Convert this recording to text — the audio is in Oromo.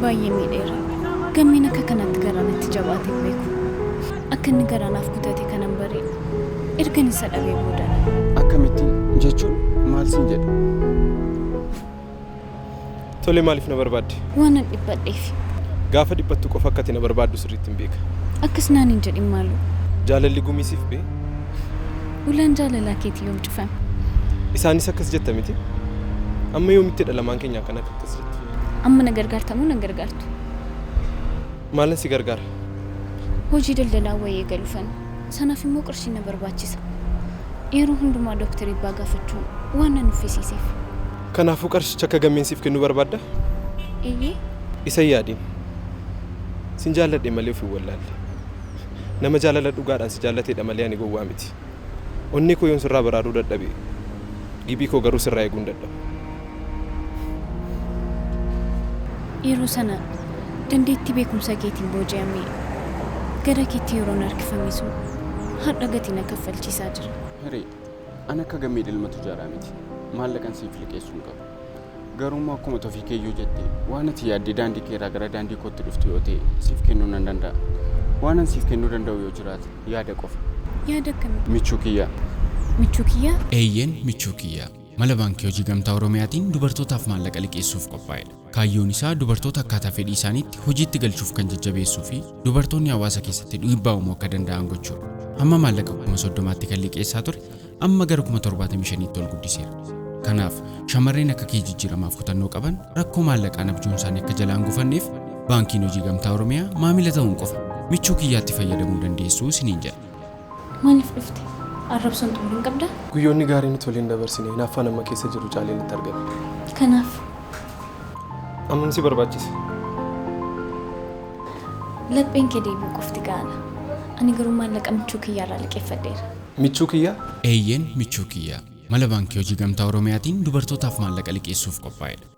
baay'ee miidheera. Gammeen akka kanatti garaa natti jabaatee hin beeku. Akka inni garaa naaf kutate kanan bare ergan isa dhabee boodadha. Akkamittiin jechuun maal siin jedhe? Tole maaliif na barbaadde? Waanan dhiphadheef. Gaafa dhiphattu qofa akka ati na barbaaddu sirriittin beeka. Akkas naan hin jedhin maaloo. Jaalalli gumii siif bee? Ulaan jaalalaa keetii yoom cufame? Isaanis akkas jetta miti? Amma yoomittidha lamaan keenya kan akka akkas jettu? Amma na gargaarta moo nan gargaartu? Maalan si gargaara? Hojii daldalaa wayii eegaluufan. Sanaaf immoo qarshiin na barbaachisa. Yeroo hundumaa Dooktar Eebbaa gaafachuun waan na nuffisiiseef. Kanaafuu qarshicha akka Gammeen siif kennu barbaadda? Eeyyee. Isa hin yaadiin. Sin jaalladhe malee of hin wallaalle. Nama jaalala dhugaadhaan si jaallateedha malee ani gowwaa miti. Onnee koo yoon sirraa baraaruu dadhabe, gibii koo garuu sirraa eeguu hin dadhabu. Yeroo sana dandeettii beekumsa keetiin booji'amee gara keetti yeroon harkifame sun har'a gatii na kaffalchiisaa jira. Hiree, Ani akka Gammee ilma tujaaraa miti. Maallaqan siif liqeessu hin qabu. Garuu immoo akkuma ati ofii keeyyuu jette waan ati yaaddee daandii kee irraa gara daandii kootti dhuftu yoo ta'e siif kennuu nan danda'a. Waanan siif kennuu danda'u yoo jiraate yaada qofa. Yaada akkamii? Michuu kiyyaa. Michuu kiyyaa? Eeyyeen Michuu Kiyyaa. Mala Baankii Hojii Gamtaa Oromiyaatiin dubartootaaf maallaqa liqeessuuf qophaa'edha. Kaayyoon isaa dubartoota akkaataa fedhii isaaniitti hojiitti galchuuf kan jajjabeessuu fi dubartoonni hawaasa keessatti dhiibbaa uumuu akka danda'an gochuudha. Hamma maallaqa 30,000tti kan liqeessaa ture amma gara 75,000tti ol guddiseera. Kanaaf, shamarreen akka kee jijjiiramaaf kutannoo qaban rakkoo maallaqaan abjuun isaanii akka jalaa hin gufanneef Baankiin Hojii Gamtaa Oromiyaa maamila ta'uun qofa Michuu Kiyyaatti fayyadamuu dandeessu isiniin jedha. Maaliif dhufte? Arrabsoon xumura hin qabdaa? Guyyoonni gaarii nuti waliin dabarsine hinaaffaan amma keessa jiru caalee natti argame. Kanaaf. Ammam si barbaachisa? Lapheen kee deebi'uu qofti ga'aadha. Ani garuu maallaqa michuu kiyyaarraa liqeeffadheera. Michuu kiyyaa? Eeyyeen Michuu Kiyyaa. Mala Baankii Hojii Gamtaa Oromiyaatiin dubartootaaf maallaqa liqeessuuf qophaa'edha.